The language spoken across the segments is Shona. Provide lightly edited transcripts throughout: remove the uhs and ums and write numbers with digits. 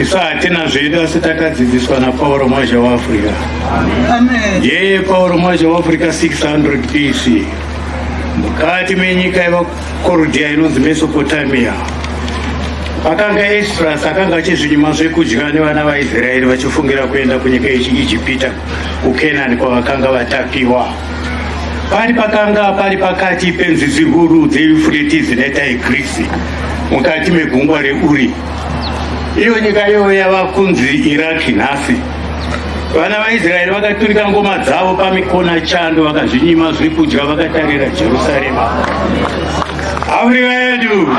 Isu hatina zvedu asi takadzidziswa naPauro Mwazha waAfrica. Yeye Pauro Mwazha waAfrica 600 BC. Mukati menyika yevaKorodhiya inonzi Mesopotamia. Akanga Esdras akanga achizvinyima zvekudya nevana vaIsraeri vachifungira kuenda kunyika yechiIjipita kuKenani kwavakanga vatapiwa. Pari pakanga pari pakati penzizi huru dzeYufuretizi neTigrisi mukati megungwa reUri. Iyo nyika iyoyo yava kunzi Iraki nhasi. Vana vaIsraeri vakaturika ngoma dzavo pamikona chando vakazvinyima zvekudya vakatarira Jerusarema. Afrika yedu.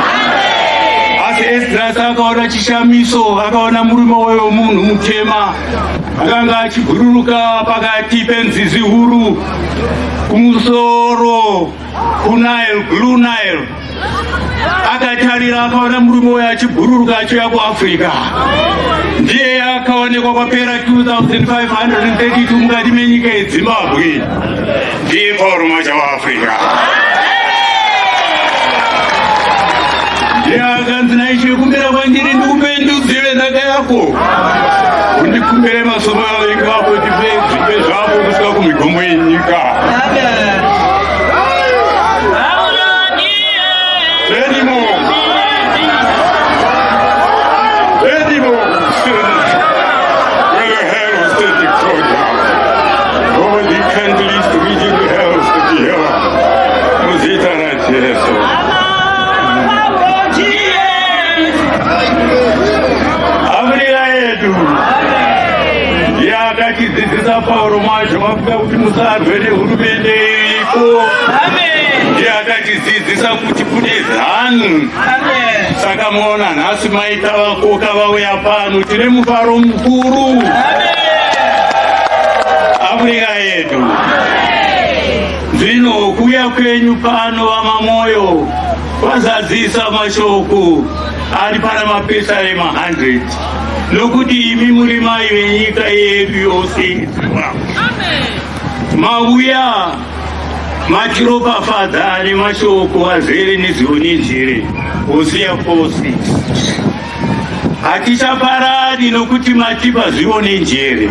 Asi Esdras akaona chishamiso, akaona murume uyo munhu mutema akanga achibhururuka pakati penzizi huru kumusoro kuNile, Blue Nile. Akatarira akaona murume uyo achibhururuka achiuya kuAfrica. Ndiye akaonekwa kwapera 2532 mukati menyika yeZimbabwe. Ndiye Pauro Mwazha waAfrica. Ndiye akanzi naIshe kumbira kwandiri ndikupe ndudzi venhaka yako. Undikumbire masomo avavengi vako ndipe zvipe zvako kusvika kumigumo yenyika. Yakatidzidzisa Pauro Mwazha wakuda kuti musarwe nehurumende iriko. Ndiye akatidzidzisa kuti kune zanu. Saka muona nhasi maita vakoka vauya pano tine mufaro mukuru. Afrika yedu. Zvino kuuya kwenyu pano vaMamoyo kwazadzisa mashoko ari pana mapisarema 100 nokuti imi muri mai venyika yedu yose. Mauya matiropafadza nemashoko azere nezivo nenjere. Hosea 4:6. Hatichaparari nokuti matipa zivo nenjere.